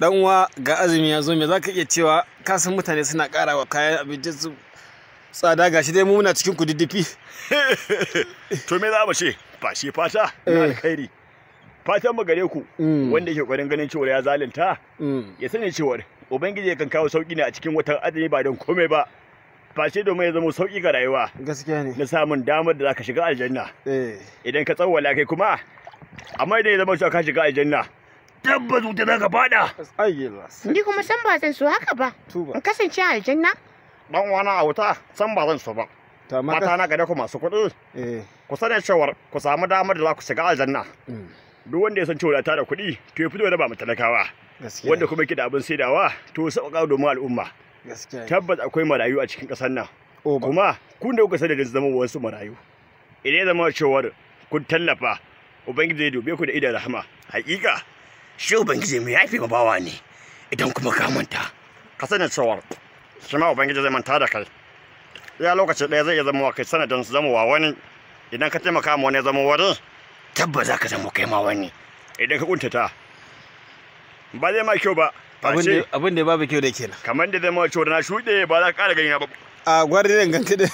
Dan uwa, ga azumi ya zo, me zaka iya cewa? Ka san mutane suna ƙara wa kayan abincin su tsada, gashi dai mu muna cikin kududdufi. To, me za mu ce? Ba shi fata na alkhairi. Fatan mu gare ku, wanda yake ƙoƙarin ganin cewa ya zalunta, ya sani cewar Ubangiji kan kawo sauki ne a cikin watan azumi, ba don komai ba face domin ya zama sauki ga rayuwa. Gaskiya ne. Na samun damar da zaka shiga aljanna idan ka tsawwala kai kuma. Amma idan ya zama cewa ka shiga aljanna, tabbas wuta zaka fada. Ni kuma san ba zan so haka ba. Tuba. In kasance a aljanna? Dan uwana, a wuta san ba zan so ba. To amma Mata na gare ku masu kuɗi, ku sani cewar ku samu damar da za ku shiga aljanna. Duk wanda ya san cewa ta da kuɗi, to ya fito da ba mu talakawa. Wanda kuma yake da abin saidawa, to sauƙaƙa domin al'umma. Tabbas akwai marayu a cikin ƙasar nan. Kuma kun da kuka sani da zama wasu marayu, idan ya zama cewar kun tallafa, Ubangiji zai dube ku da idan rahama. Hakika shi Ubangiji mai yafi ma bawa ne. Idan kuma ka manta, ka sani cewar shi ma Ubangiji zai manta da kai. Ya lokaci ɗaya zai iya zama kai sanadin su zama wa wani. Idan ka taimaka ma wani ya zama wani, tabbas za ka zama kai ma wani. Idan ka kuntata, ba zai ma kyau ba. Abin da babu kyau da kenan. Kamar da zai ma cewar na shuɗe, ba za ka ƙara gani na ba. A gwari danganci da.